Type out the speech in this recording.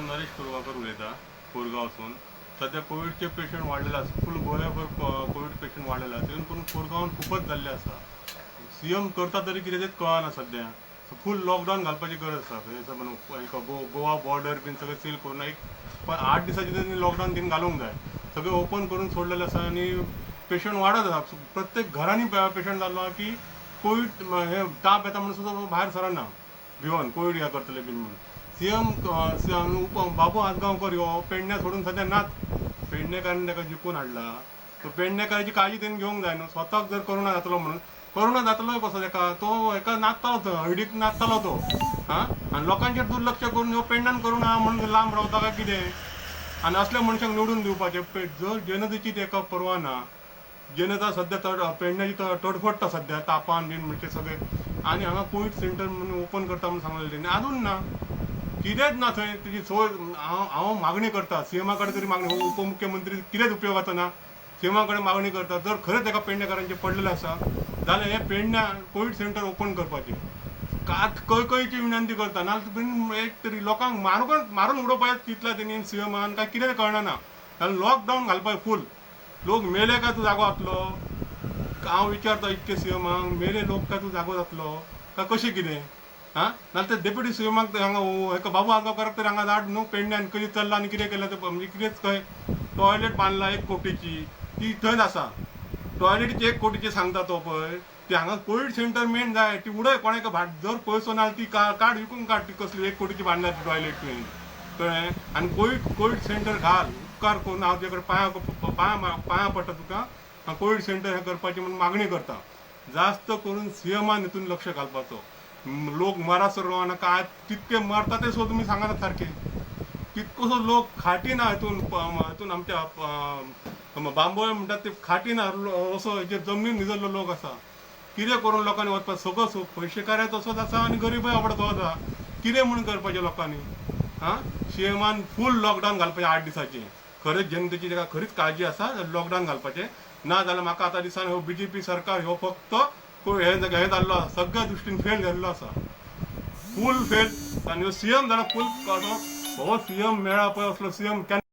हांव नरेश कोरगांवकर उलयतां कोरगांवसून. सद्या कोविडचे पेशंट वाडलेले आसा, फूल गोंयाभर कोवीड पेशंट वाडलेले आसा. तितून करून कोरगांवान खूबच जाल्ले आसा. सीएम करता तरी कितें तेच कळना. सद्या फूल लॉकडावन घालपाची गरज आसा. गोवा बॉर्डर बीन सगळें सील करून एक पण 8 दिसांचे तेणी लॉकडावन तेणी घालूंक जाय. सगळें ओपन करून सोडलेलें आसा आनी पेशंट वाडत आसा. प्रत्येक घरांनी पेशंट जाल्लो आहा की कोवीड हे ताप येता म्हणून सुद्दां भायर सरना भिवन, कोवीड हे करतले बीन म्हणून. सीएम उप बाबू आजगांवकर ह्यो पेडण्या सोडून सद्या नाच. पेडणेकारांनी ताका जिखून हाडला, सो पेडणेकाराची काळजी तेणी घेवंक जाय न्हू. स्वताक जर करोना जातलो म्हणून, करोना जातलोय कसो ताका? तो हेका नाचतालो थंय, हळदीक नाचतालो तो. आं, आनी लोकांचेर दुर्लक्ष करून ह्यो पेडण्यान करोना म्हणून लांब रावता काय कितें? आनी असल्या मनशांक निवडून दिवपाचें? जर जनतेची ताका पर्वा ना, जनता सद्या तड पेडण्याची तडफडटा सद्या तापान बीन म्हणजे सगळे. आनी हांगा कोवीड सेंटर म्हणून ओपन करता म्हणून सांगलेलें तेणी, अजून ना, कितेंच ना थंय तेजी सोय. हांव हांव मागणी करता सीएमा कडेन तरी मागणी, हो उपमुख्यमंत्री कितेंच उपयोगाचो ना. सीएमा कडेन मागणी करता, जर खरेंच ताका पेडणेकारांचें पडलेलें आसा जाल्यार हे पेडण्या कोवीड सेंटर ओपन करपाचें कात कळकळीची विनंती करता. नाजाल्यार एक तरी लोकांक मारून मारून उडोवपाचें चिंतलां तेणी सीएमान काय कितें कळना. कारण लॉकडावन घालपाक फूल, लोक मेले काय तूं जागो जातलो? हांव विचारता इतके सीएमाक, मेले लोक काय तूं जागो जातलो काय कशें कितें? आं, नाल्यार ते डेप्युटी सीएमाक हांगा हेका बाबू आजगांवकाराक तरी हांगा धाड न्हू. पेडण्यान कशी चल्ला आनी कितें केलां तें, म्हणजे कितेंच खंय टॉयलेट बांदला 1 कोटीची, ती थंयच आसा. टॉयलेटीची 1 कोटीची सांगता तो पळय, ती हांगा कोवीड सेंटर मेन जाय. ती उडय कोणाक भाट, जर पयसो ना ती काड, विकून काड. ती कसली 1 कोटीची बांदल्या ती टॉयलेट तुवें, कळ्ळें? आनी कोवीड कोवीड सेंटर घाल, उपकार करून. हांव तुजे कडेन पांयां पांयां पांयां पडटा तुका. कोवीड सेंटर हें करपाची म्हणून मागणी करता. जास्त करून सीएमान हितून लक्ष घालपाचो. लोक मरासर रावना काय तितके मरता ते सुद्दां तुमी सांगनात सारके. तितकोसो लोक खाटी ना हितून. हितून आमच्या बांबोळे म्हणटात ते खाटी ना, असो हेजेर जमनीर निजल्लो लोक आसा. कितें करून लोकांनी वचपाक? सगळो पयशेकार तसोच आसा आनी गरीबय बाबडो तसोच आसा. कितें म्हणून करपाचें लोकांनी? आं, सीएमान फूल लॉकडावन घालपाचें 8 दिसाचें. खरेंच जनतेची ताका खरीच काळजी आसा जाल्यार लॉकडावन घालपाचें. ना जाल्यार म्हाका आतां दिसान हो बीजेपी सरकार ह्यो फक्त हे हे जाल्लो आसा, सगळ्या दृश्टीन फेल जाल्लो आसा, फूल फेल. आनी हो सीएम जाला फूल, हो सीएम मेळ्ळा पळय असलो सीएम केन्ना.